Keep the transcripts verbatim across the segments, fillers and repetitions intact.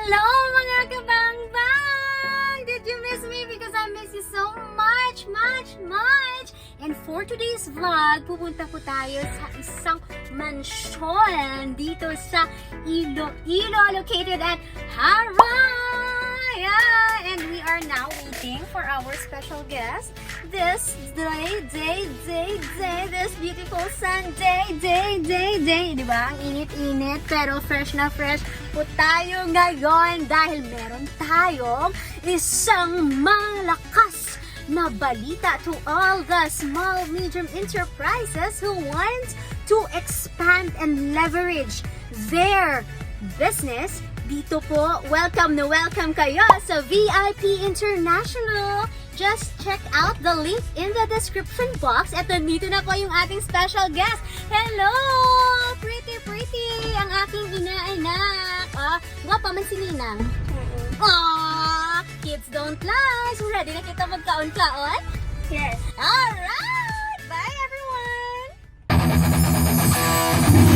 Hello, mga kabangbang! Did you miss me? Because I miss you so much, much, much! And for today's vlog, pupunta po tayo sa isang mansyon dito sa Iloilo, located at Haroy! Yeah! And we are now waiting for our special guest this day, day, day, day, this beautiful Sunday, day, day, day. Di ba? Ang init-init, pero fresh na fresh po tayo ngayon dahil meron tayong isang malakas na balita to all the small, medium enterprises who want to expand and leverage their business. Dito po, welcome na welcome kayo sa V I P International. Just check out the link in the description box. At nandito na po yung ating special guest. Hello! Pretty, pretty! Ang aking ina-anak. Ah, gwapa man si Ninang. Ah, kids don't lie. So, ready na kita magkaon-kaon? Yes. Alright! Bye, everyone! Ay!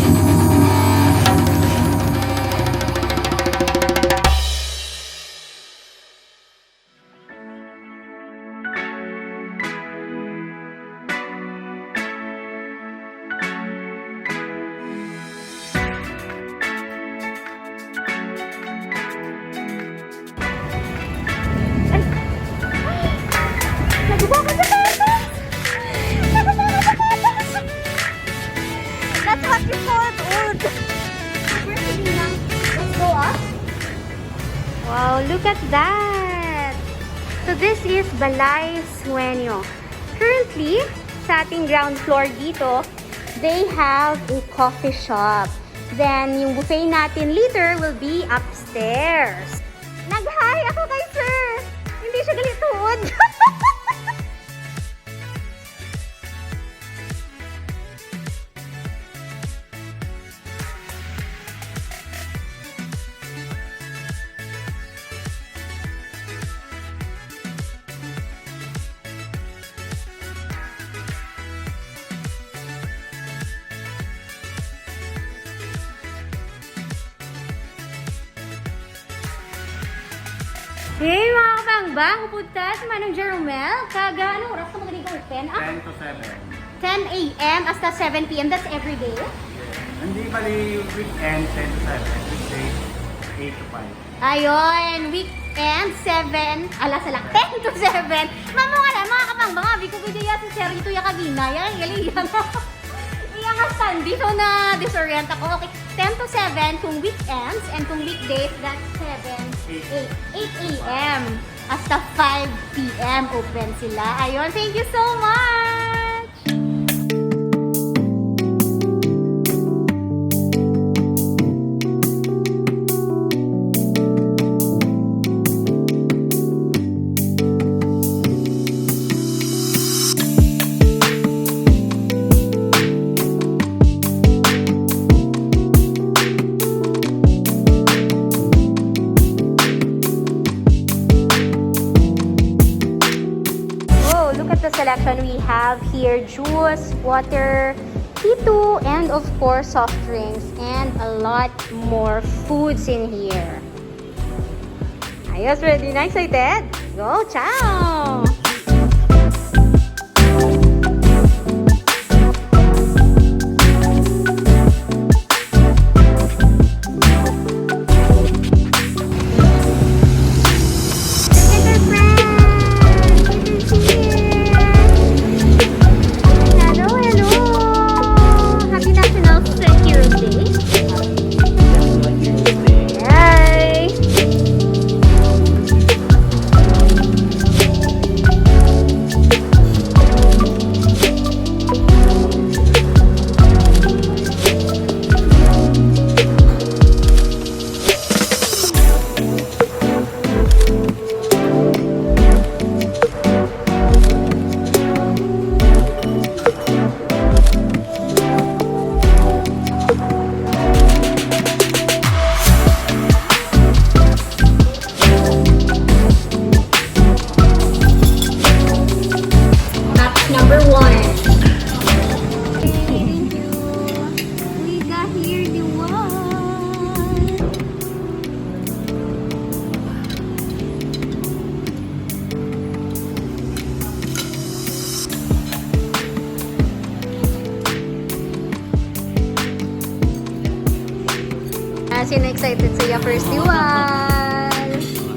Naguba ko sa patas! Naguba ko sa patas! That's what you call old. Let's go up. Wow, look at that! So this is Balay Sueño. Currently, sa ating ground floor dito, they have a coffee shop. Then, yung buffet natin later will be upstairs. Nag-hi ako kay sir! Hindi siya gali tuod. Hey, mga kabangbang, upod ta si Manong Jeromel. Kag, ah, anong oras ka magaling open? Ah, ten to seven. Ten a m hasta seven p m. That's every day? Yes. Hindi, bali, weekend, ten to seven. Weekdays, eight to five. Ayun, weekend, seven, ala, sala, ten to seven. Mamo nga na, mga kabangbang, abi ko video ya si Sir, ito ya kagina, ya, galing ya. Iya nga stand, dito na disorient ako. Okay, ten to seven kung weekends, and kung weekdays, that's seven, eight, eight a m. Hasta five p m open sila. Ayun, thank you so much! Oh, look at the selection we have here. Juice, water, T two, and of course, soft drinks, and a lot more foods in here. Ayos, ready na? Excited? Go, chow! Hello, hello! Happy National Security Day! Hi! Kasi na-excited siya first dual.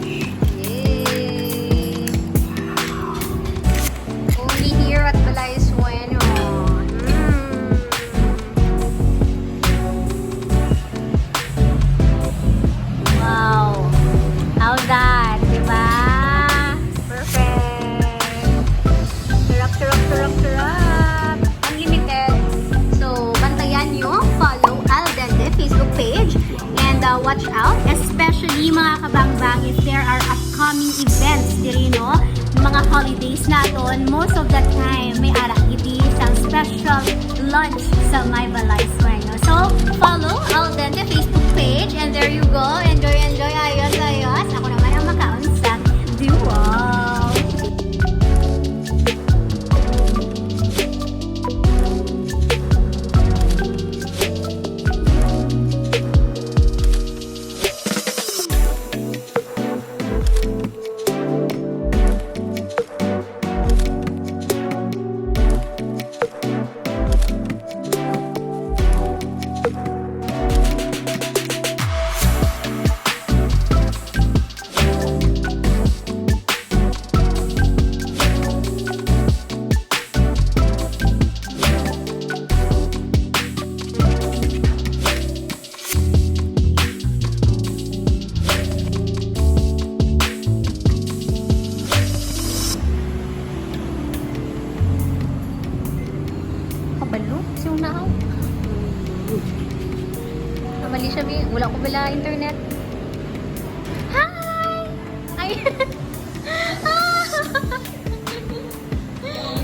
Yay! Only here at Balay Sueno. Mm. Wow! How's that? Diba? Perfect! Sarap, sarap, sarap, sarap! Unlimited. So, bantayan nyo, follow Al Dente Facebook page, and uh, watch out, especially mga kabangbang, if there are upcoming events diri, no? Mga holidays naton, most of the time, may ara gid sang special lunch sa may Balay Sueno. So, follow Al Dente Facebook page, and there you go. Enjoy, enjoy, ayos, ayos. Ako naman ang makaon sa dual. Kabalo, si Unaw. Kamali siya, mi. Wala ko bala internet. Hi! Ay!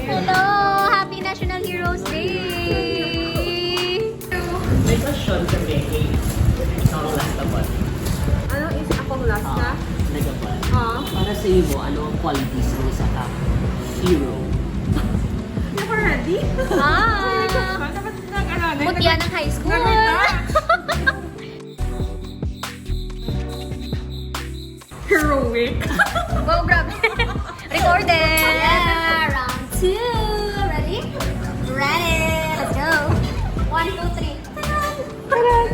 Hello! Happy National Heroes Day! May question kami kay ikaw last na ba? Ano is akong last na? Ah, nagapan. Ah. Para sa imo, ano ang qualities ng isa ka hero? Never ready? Ah. Dapat nag-, ano, Mutya nag-, ng high school. Nag-retouch. Heroic. Wow, grabe. Recorded. Yeah, round two. Ready? Ready. Let's go. One, two, three. Taran! Taran!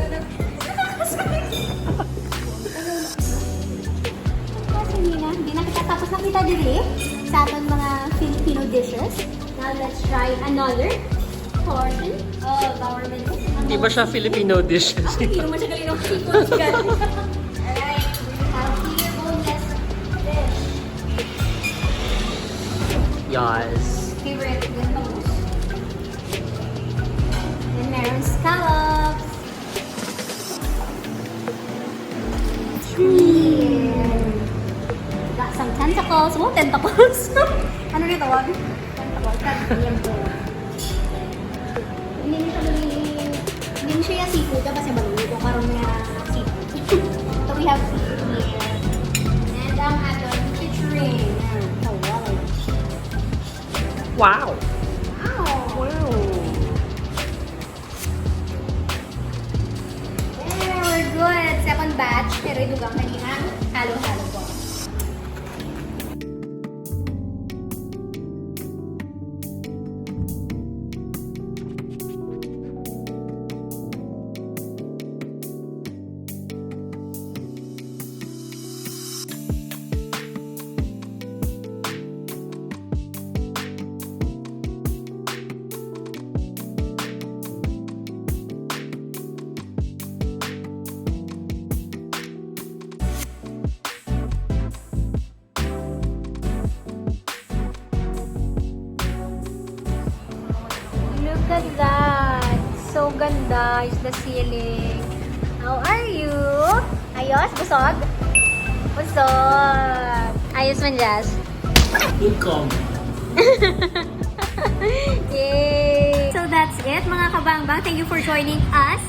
Kasi, Nina, di na kita tapos na kita diri sa aton mga Filipino dishes. Now, let's try another portion of our menu. Di ba siya Filipino dish? Ah, hindi naman siya galing ng seafood dyan. Alright, we have here boneless fish. Yes. Favorite din, bangus. Then meron scallops. Shrimp. Got some tentacles. Oh, tentacles. Ano na tawag? Tentacles. Tentacles. Hindi siya, hindi siya seafood, kasi balon ko karon nga seafood. So we have seafood here. And ang aton featuring, ah, kawali. Wow! Wow! Wow! Yeah, we're good. Second batch, pero idugang na ni ang halo-halo ko. Look at that! So ganda is the ceiling. How are you? Ayos? Busog? Busog! Ayos man, Jazz. Income. Yay! So that's it, mga kabangbang. Thank you for joining us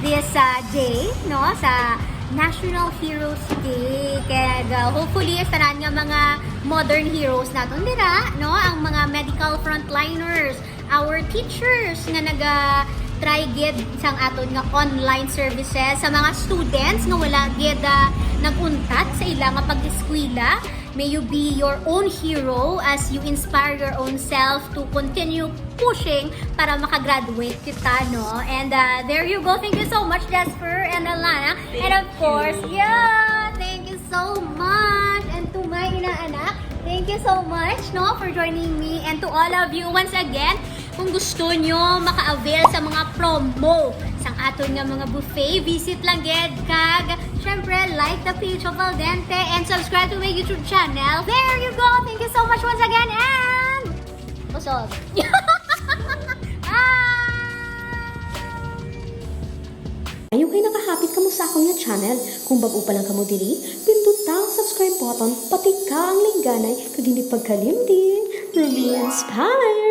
this, uh, day, no, sa National Heroes Day. Kaya, uh, hopefully, sa tanan nga mga modern heroes naton dira, no, ang mga medical frontliners, our teachers nga naga-try gid sang aton nga online services, sa mga students nga wala gid, ah, nag-untat sa ila nga pag-eskwela, May you be your own hero as you inspire your own self to continue pushing para makagraduate kita, no? And uh, there you go. Thank you so much, Jasper and Alana. And of course, yeah, thank you so much. And to my inaanak, thank you so much, no, for joining me. And to all of you, once again, kung gusto nyo maka-avail sa mga promo sang aton nga mga buffet, visit lang gid kag syempre like the page of Al Dente and subscribe to my YouTube channel. There you go. Thank you so much once again and kusog. Bye! Ayo kay nakahapit kamo sa akon nga channel. Kung bag-o pa lang kamo diri, pinduta ang subscribe button, pati ka ang lingganay, kag hindi pagkalimti, Ruby Inspire!